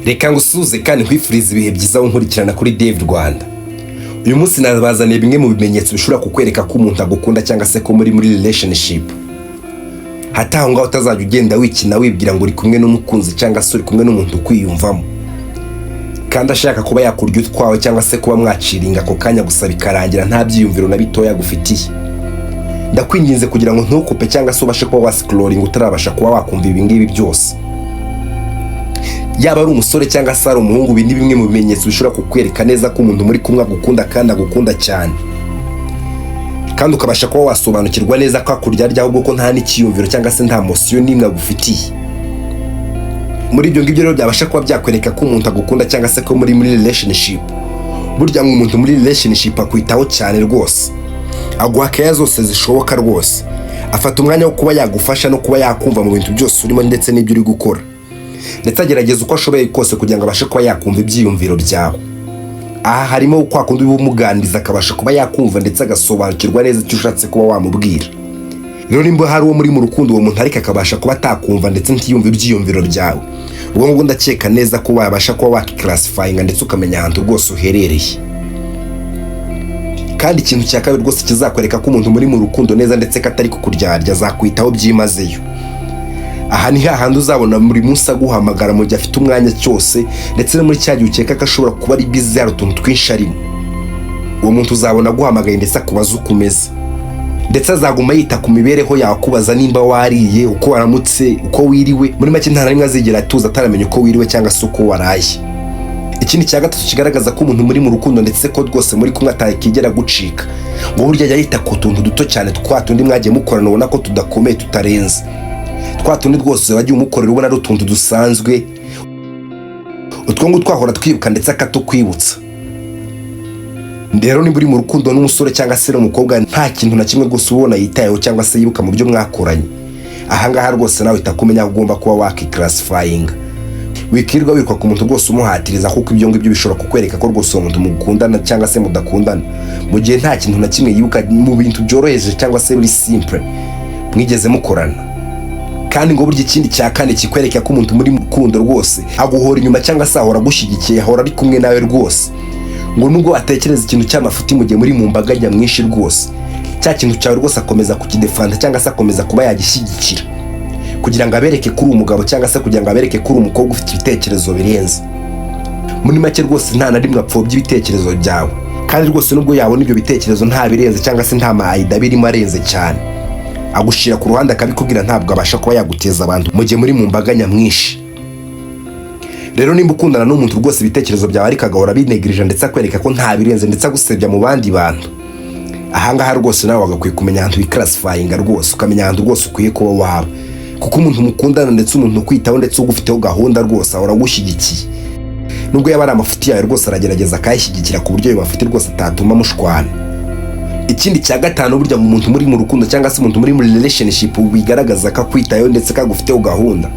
Reka ngusuhuze kandi nkwifuriza ibihe byiza nkurikirana kuri Dave Rwanda. Uyu munsi nabazaniye bimwe mu bimenyetso bishobora kukwereka ko umuntu agukunda cyangwa se ko muri relationship. Hati aho ngaho utazajya ugenda wikina wibwira ngo uri kumwe n'umukunzi cyangwa se uri kumwe n'umuntu ukwiyumvamo, kandi ashaka kuba yakurya utwawe cyangwa se kuba mwaciringa ako kanya gusa, bikarangira nta byiyumviro na bitoya agufitiye. Ndakwinginze kugira ngo ntukupe cyangwa se ubashe kuba wascrollinga utarabasha kuba wakumva ibi ngibi byose. Yaba ari umusore cyangwa se ari umuhungu, ibi ni bimwe mu bimenyetso bishobora kukwereka neza ko umuntu muri kumwe agukunda kandi agukunda cyane, kandi ukabasha kuba wasobanukirwa neza ko akuryarya, ahubwo ko nta n'icyiyumviro cyangwa se nta emotion n'imwe agufitiye. Muri ibyo ngibyo rero byabasha kuba byakwereka ko umuntu agukunda cyangwa se ko muri relationship, burya ngo umuntu muri relationship akwitaho cyane rwose, aguha keya zose zishoboka rwose, afata umwanya wo kuba yagufasha no kuba yakumva mu bintu byose urimo ndetse n'ibyo uri gukora, ndetse agerageza uko ashoboye kose kugira ngo abashe kuba yakumva ibyiyumviro byawe. Aha harimo kwa kundi uba umuganiriza akabasha kuba yakumva ndetse agasobanukirwa neza icyo ushatse kuba wamubwira. Rero nimba hari uwo muri mu rukundo, uwo muntu ariko akabasha kuba atakumva ndetse ntiyumve ibyiyumviro byawe, ubwo ngubwo ndakeka neza ko wabasha kuba wakiclassifyinga ndetse ukamenya ahantu rwose uherereye. Kandi ikintu cya kabiri rwose kizakwereka ko umuntu muri mu rukundo neza ndetse ko atari kukuryarya, azakwitaho byimazeyo. Aha ni hahandi uzabona buri munsi aguhamagara mu gihe afite umwanya cyose, ndetse no muri cya gihe ukeka ko ashobora kuba ari busy, hari utuntu twinshi arimo, uwo muntu uzabona aguhamagaye ndetse akubaza uko umeze, ndetse azaguma yita ku mibereho yawe, akubaza nimba wariye, uko waramutse, uko wiriwe. Muri make, nta na rimwe azigera atuza ataramenya uko wiriwe cyangwa se uko waraye. Ikindi cya gatatu kigaragaza ko umuntu muri mu rukundo ndetse ko rwose muri kumwe atakigera gucika, ngo burya ajya yita ku tuntu duto cyane, twa tundi mwagiye mukorana ubona ko tudakomeye, tutarenze, twa tundi rwose wagiye umukorera ubona ari utuntu dusanzwe, utwo ngutwo ahora twibuka ndetse akatukwibutsa. Rero niba uri mu rukundo n'umusore cyangwa se n'umukobwa, nta kintu na kimwe rwose ubona yitayeho cyangwa se yibuka mu byo mwakoranye, ahangaha rwose nawe uhita kumenya ko ugomba kuba wakiclassifyinga. Wikirirwa wiruka ku muntu rwose umuhatiriza, kuko ibyo ngibyo bishobora kukwereka ko rwose uwo muntu mukundana cyangwa se mudakundana, mu gihe nta kintu na kimwe yibuka mu bintu byoroheje cyangwa se biri simple mwigeze mukorana. Kandi ngo burya ikindi cya kane kikwereka ko umuntu muri rukundo rwose aguhora inyuma cyangwa se ahora agushyigikiye, ahora ari kumwe nawe rwose, ngo nubwo atekereza ikintu cy'amafuti mu gihe muri mu mbaga nyamwinshi, rwose cya kintu cyawe rwose akomeza kukidefenda cyangwa se akomeza kuba yagishyigikira kugira ngo abereke ko uri umugabo cyangwa se kugira ngo abereke ko uri umukobwa ufite ibitekerezo birenze. Muri make rwose nta na rimwe apfobya ibitekerezo byawe, kandi rwose nubwo yabona ibyo bitekerezo nta birenze cyangwa se nta ma idea birimo arenze cyane, agushyira ku ruhande akabikubwira, ntabwo abasha kuba yaguteza abantu mu gihe muri mu mbaga nyamwinshi. Rero nimba ukundana n'umuntu rwose ibitekerezo byawe ariko agahora abinegirije ndetse akwereka ko nta birenze ndetse agusebya mu bandi bantu, ahangaha rwose nawe wagakwiye kumenya ahantu wiclassifyinga rwose, ukamenya ahantu rwose ukwiye kuba waba, kuko umuntu mukundana ndetse umuntu ukwitaho ndetse ugufiteho gahunda rwose ahora agushyigikiye. Nubwo yaba ari amafuti yawe, rwose aragerageza akayashyigikira ku buryo ayo mafuti rwose atatuma mushwana. Ikindi cya gatanu, burya mu muntu muri mu rukundo cyangwa se umuntu muri muri relationship bigaragaza ko akwitayeho ndetse ko agufiteho gahunda,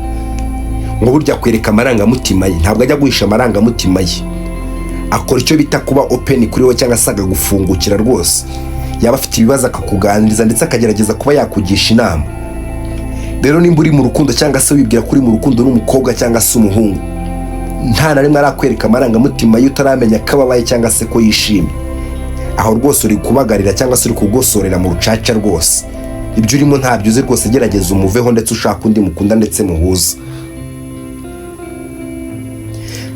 ngo burya akwereka amarangamutima ye, ntabwo ajya guhisha amarangamutima ye, akora icyo bita kuba open kuri we cyangwa se akagufungukira rwose. Yaba afite ibibazo akakuganiriza ndetse akagerageza kuba yakugisha inama. Rero nimba uri mu rukundo cyangwa se wibwira ko uri mu rukundo n'umukobwa cyangwa se umuhungu, nta na rimwe arakwereka amarangamutima ye, utaramenya ko ababaye cyangwa se ko yishimye, aho rwose uri kubagarira cyangwa se uri kugosorera mu rucaca rwose. Ibyo urimo ntabyo uzi rwose, gerageza umuveho ndetse ushaka undi mukunda ndetse muhuza.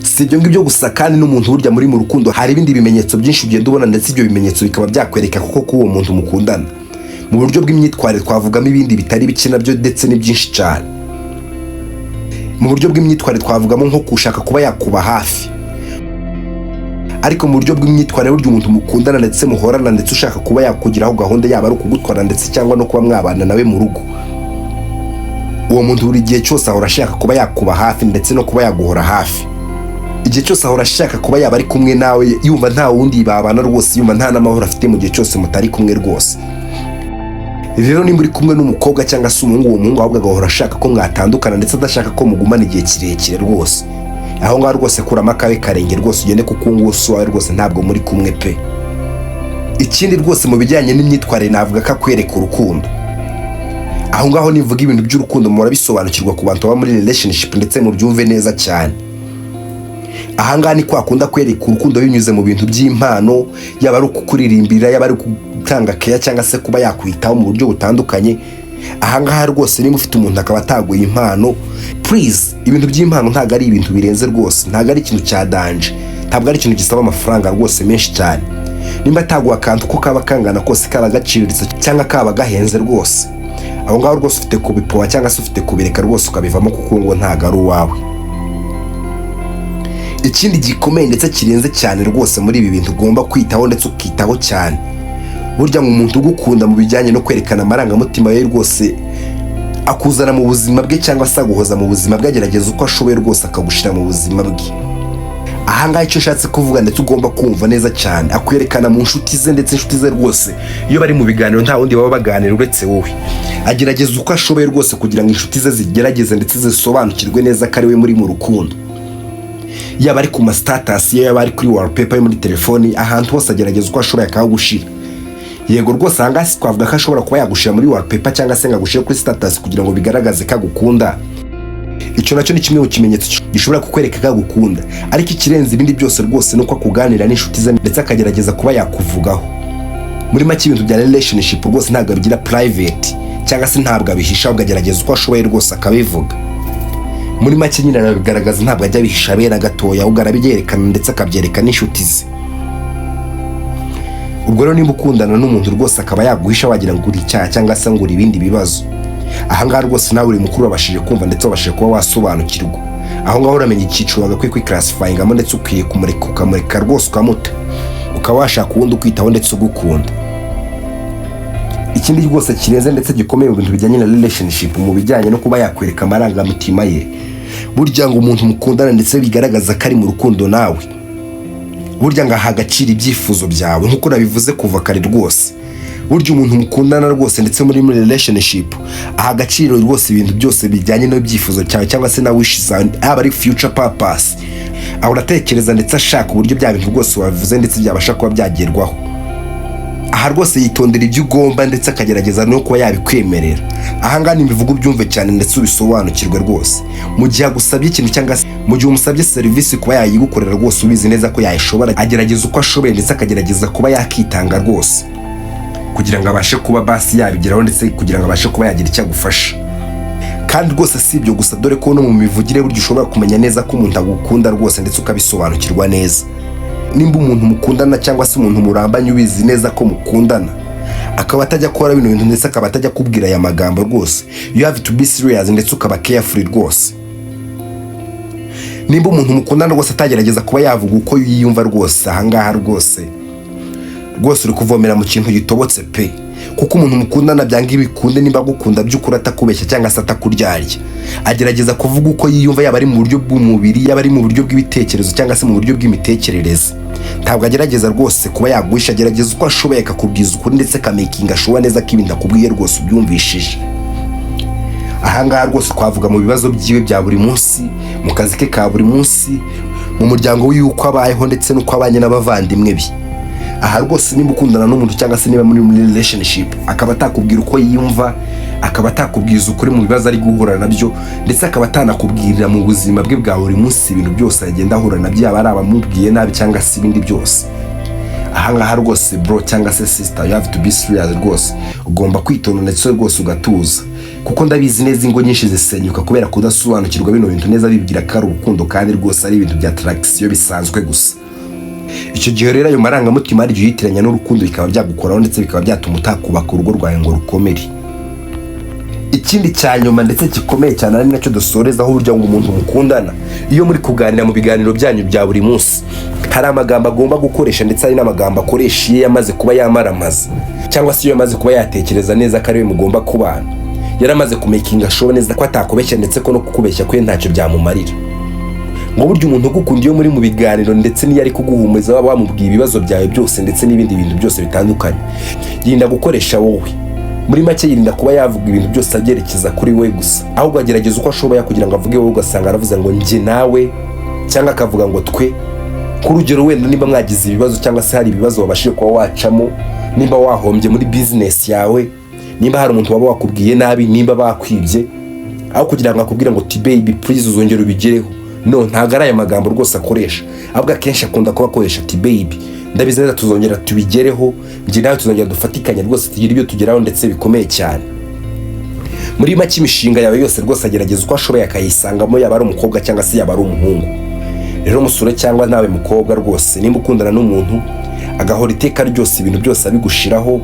Si ibyo ngibyo gusa kandi, n'umuntu burya muri mu rukundo hari ibindi bimenyetso byinshi ugenda ubona, ndetse ibyo bimenyetso bikaba byakwereka koko ko uwo muntu mukundana. Mu buryo bw'imyitwarire twavugamo ibindi bitari bike nabyo, ndetse ni byinshi cyane. Mu buryo bw'imyitwarire twavugamo nko gushaka kuba yakuba hafi. Ariko mu buryo bw'imyitwarire, burya umuntu mukundana ndetse muhorana ndetse ushaka kuba yakugiraho gahunda, yaba ari ukugutwara ndetse cyangwa no kuba mwabana nawe mu rugo, uwo muntu buri gihe cyose ahora ashaka kuba yakuba hafi ndetse no kuba yaguhora hafi. Igihe cyose ahora ashaka kuba yaba ari kumwe nawe, yumva nta wundi babana rwose, yumva nta n'amahoro afite mu gihe cyose mutari kumwe rwose. Rero nimba uri kumwe n'umukobwa cyangwa se umuhungu, uwo muhungu ahubwo agahora ashaka ko mwatandukana ndetse adashaka ko mugumana igihe kirekire rwose, aho ngaho rwose kuramo akabe karenge rwose ugende, kuko uwo nguwo si uwawe rwose, ntabwo muri kumwe pe. Ikindi rwose mu bijyanye n'imyitwarire navuga ko akwereka urukundo. Aho ngaho nivuga ibintu by'urukundo murabisobanukirwa ku bantu baba muri relationship ndetse mubyumve neza cyane. Ahangaha ni kwa kunda kwereka urukundo binyuze mu bintu by'impano, yaba ari ukukuririmbira, yaba ari gutanga keya, cyangwa se kuba yakwitaho mu buryo butandukanye. Ahangaha rwose niba ufite umuntu akaba ataguye impano, please, ibintu by'impano ntabwo ari ibintu birenze rwose, ntabwo ari ikintu cya danger, ntabwo ari ikintu gisaba amafaranga rwose menshi cyane. Nimba ataguha akantu ko kaba kangana kose, kaba gaciriritse cyangwa kaba gahenze rwose, aho ngaho rwose ufite kubipowa cyangwa se ufite kubireka rwose ukabivamo, kuko ngo ntabwo ari uwawe. Ikindi gikomeye ndetse kirenze cyane rwose muri ibi bintu ugomba kwitaho ndetse ukitaho cyane, burya ngo umuntu ugukunda mu bijyanye no kwerekana amarangamutima ye rwose, akuzana mu buzima bwe cyangwa se aguhoza mu buzima bwe, agerageza uko ashoboye rwose akagushyira mu buzima bwe. Ahangaha icyo ushatse kuvuga ndetse ugomba kumva neza cyane, akwerekana mu nshuti ze, ndetse inshuti ze rwose iyo bari mu biganiro nta wundi baba baganira uretse wowe. Agerageza uko ashoboye rwose kugira ngo inshuti ze zigerageze ndetse zisobanukirwe neza ko ari we muri mu rukundo. Yaba ari ku ma status ye, yaba ari kuri wallpaper yo muri telefoni, ahantu hose agerageza uko ashoboye akahagushyira. Yego rwose, ahangaha si twavuga ko ashobora kuba yagushyira muri wallpaper cyangwa se ngo agushyire kuri status kugira ngo bigaragaze ko agukunda. Icyo nacyo ni kimwe mu kimenyetso gishobora kukwereka ko agukunda, ariko ikirenze ibindi byose rwose ni uko akuganira n'inshuti ze ndetse akagerageza kuba yakuvugaho. Muri make, ibintu bya relationship rwose ntabwo abigira private cyangwa se ntabwo abihisha, ahubwo agerageza uko ashoboye rwose akabivuga. Muri make nyine arabigaragaza, ntabwo ajya abihisha abera gatoya, ahubwo arabyerekana ndetse akabyereka n'inshuti ze. Ubwo rero nimba ukundana n'umuntu rwose akaba yaguhisha, wagira ngo uri icyaha cyangwa se ngo uri ibindi bibazo, ahangaha rwose nawe uri mukuru, wabashije kumva ndetse wabashije kuba wasobanukirwa. Aho ngaho uramenya icyiciro wagakwiye kwiclassifyingamo, ndetse ukwiye kumureka, ukamureka rwose ukamuta, ukaba washaka uwundi ukwitaho ndetse ugukunda. Ikindi rwose kirenze ndetse gikomeye mu bintu bijyanye na relationship, mu bijyanye no kuba yakwereka amarangamutima ye, burya ngo umuntu mukundana ndetse bigaragaza ko ari mu rukundo nawe, burya ngo aha agaciro ibyifuzo byawe. Nk'uko nabivuze kuva kare rwose, burya umuntu mukundana rwose ndetse muri relationship aha agaciro rwose ibintu byose bijyanye n'ibyifuzo cyawe cyangwa se na wish zawe, yaba ari future purpose. Aho uratekereza ndetse ashaka uburyo bya bintu rwose wabivuze ndetse byabasha kuba byagerwaho. Aha rwose yitondera ibyo ugomba ndetse akagerageza no kuba yabikwemerera. Ahangaha nimivuga ubyumve cyane ndetse ubisobanukirwe rwose. Mu gihe agusabye ikintu cyangwa se mu gihe umusabye serivisi kuba yayigukorera rwose, ubizi neza ko yayishobora, agerageza uko ashoboye ndetse akagerageza kuba yakitanga rwose kugira ngo abashe kuba basi yabigeraho, ndetse kugira ngo abashe kuba yagira icyo agufasha. Kandi rwose si ibyo gusa, dore ko no mu mivugire burya ushobora kumenya neza ko umuntu agukunda rwose ndetse ukabisobanukirwa neza. Nimba umuntu mukundana cyangwa se umuntu murambanye ubizi neza ko mukundana akaba atajya akora bino bintu ndetse akaba atajya akubwira aya magambo rwose, you have to be serious ndetse ukaba careful rwose. Nimba umuntu mukundana rwose atagerageza kuba yavuga uko yiyumva rwose, ahangaha rwose uri kuvomera mu kintu gitobotse pe, kuko umuntu mukundana byanga ibikunde, nimba agukunda by'ukuri atakubeshya cyangwa se atakuryarya, agerageza kuvuga uko yiyumva, yaba ari mu buryo bw'umubiri, yaba ari mu buryo bw'ibitekerezo cyangwa se mu buryo bw'imitekerereze. Ntabwo agerageza rwose kuba yaguhisha, agerageza uko ashoboye akakubwiza ukuri ndetse akamakinga sure neza ko ibintu akubwiye rwose ubyumvishije. Ahangaha rwose twavuga mu bibazo byiwe bya buri munsi, mu kazi ke ka buri munsi, mu muryango wiwe uko abayeho ndetse n'uko abanye n'abavandimwe be. Aha rwose nimba ukundana n'umuntu cyangwa se niba muri relationship akaba atakubwira uko yiyumva, akaba atakubwiza ukuri mu bibazo ari guhura nabyo, ndetse akaba atanakubwirira mu buzima bwe bwa buri munsi ibintu byose agenda ahura nabyo, yaba ari abamubwiye nabi cyangwa se ibindi byose, ahangaha rwose bro cyangwa se sister, you have to be serious rwose. Ugomba kwitonda ndetse rwose ugatuza, kuko ndabizi neza ingo nyinshi zisenyuka kubera kudasobanukirwa bino bintu neza, bibwira ko ari urukundo kandi rwose ari ibintu bya attraction bisanzwe gusa. Icyo gihe rero ayo marangamutima hari igihe uyitiranya n'urukundo, bikaba byagukoraho ndetse bikaba byatuma utakubaka urugo rwawe ngo rukomere. Ikindi cya nyuma ndetse gikomeye cyane, ari nacyo dusorezaho, burya ngo umuntu mukundana iyo muri kuganira mu biganiro byanyu bya buri munsi, hari amagambo agomba gukoresha ndetse hari n'amagambo akoresha iyo yamaze kuba yamaramaza cyangwa se iyo yamaze kuba yatekereza neza ko ari we mugomba kubana, yaramaze kumakinga sure neza ko atakubeshya ndetse ko no kukubeshya kwe ntacyo byamumarira. Ngo burya umuntu ugukunda iyo muri mu biganiro ndetse n'iyo ari kuguhumuriza, waba wamubwiye ibibazo byawe byose ndetse n'ibindi bintu byose bitandukanye, yirinda gukoresha wowe. Muri make, yirinda kuba yavuga ibintu byose abyerekeza kuri we gusa, ahubwo agerageza uko ashoboye kugira ngo avuge wowe. Ugasanga aravuze ngo njye nawe, cyangwa akavuga ngo twe. Ku rugero wenda nimba mwagize ibibazo cyangwa se hari ibibazo wabashije kuba wacamo, nimba wahombye muri bizinesi yawe, nimba hari umuntu waba wakubwiye nabi, nimba bakwibye, aho kugira ngo akubwire ngo ti "Baby, please, uzongere ubigereho," No, ntabwo ari aya magambo rwose akoresha, ahubwo akenshi akunda kuba akoresha ati: "Baby, ndabizi neza tuzongera tubigereho, njye nawe tuzongera dufatikanye rwose, tugire ibyo tugeraho ndetse bikomeye cyane." Muri make, imishinga yawe yose rwose agerageza uko ashoboye akayisangamo, yaba ari umukobwa cyangwa se yaba ari umuhungu. Rero umusore cyangwa nawe mukobwa rwose, nimba ukundana n'umuntu agahora iteka ryose ibintu byose abigushiraho,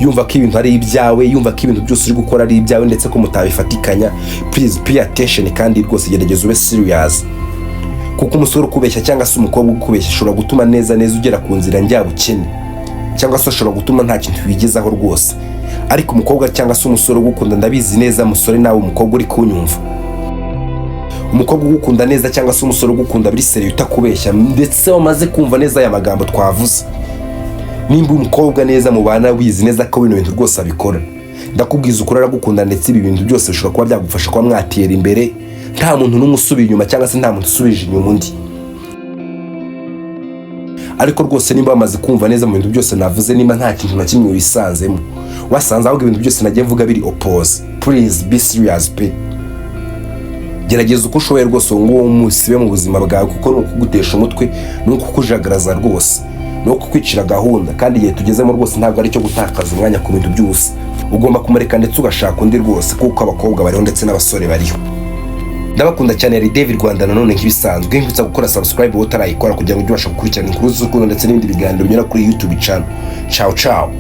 yumva ko ibintu ari ibyawe, yumva ko ibintu byose uri gukora ari ibyawe, ndetse ko mutabifatikanya, please pay attention, kandi rwose gerageza ube serious, kuko umusore ukubeshya cyangwa se umukobwa ukubeshya ashobora gutuma neza neza ugera ku nzira njyabukene, cyangwa se ashobora gutuma nta kintu wigezaho rwose. Ariko umukobwa cyangwa se umusore ugukunda, ndabizi neza musore nawe umukobwa uri kunyumva, umukobwa ugukunda neza cyangwa se umusore ugukunda biri sérieux, utakubeshya, ndetse wamaze kumva neza aya magambo twavuze, nimba umukobwa neza mubana wizi neza ko bino bintu rwose abikora, ndakubwiza ukuri, aragukunda, ndetse ibi bintu byose bishobora kuba byagufasha kuba mwatera imbere nta muntu n'umwe usubiye inyuma cyangwa se nta muntu usubije inyuma undi. Ariko rwose nimba wamaze kumva neza mu bintu byose navuze, nimba nta kintu na kimwe wisanzemo, wasanze ahubwo ibintu byose nagiye mvuga biri opposite, please be serious pe. Gerageza uko ushoboye rwose uwo nguwo musibe mu buzima bwawe, kuko ni ukugutesha umutwe, ni ukukujagaraza rwose, ni ukukwicira gahunda. Kandi igihe tugezemo rwose ntabwo ari icyo gutakaza umwanya ku bintu by'ubusa. Ugomba kumureka ndetse ugashaka undi rwose, kuko abakobwa bariho ndetse n'abasore bariho. Ndabakunda cyane. Yari David Rwanda nanone nk'ibisanzwe. Nkwibutsa gukora subscribe wowe utarayikora, kugira ngo ujye ubasha gukurikirana inkuru z'urukundo ndetse n'ibindi biganiro binyura kuri YouTube channel. Ciao ciao.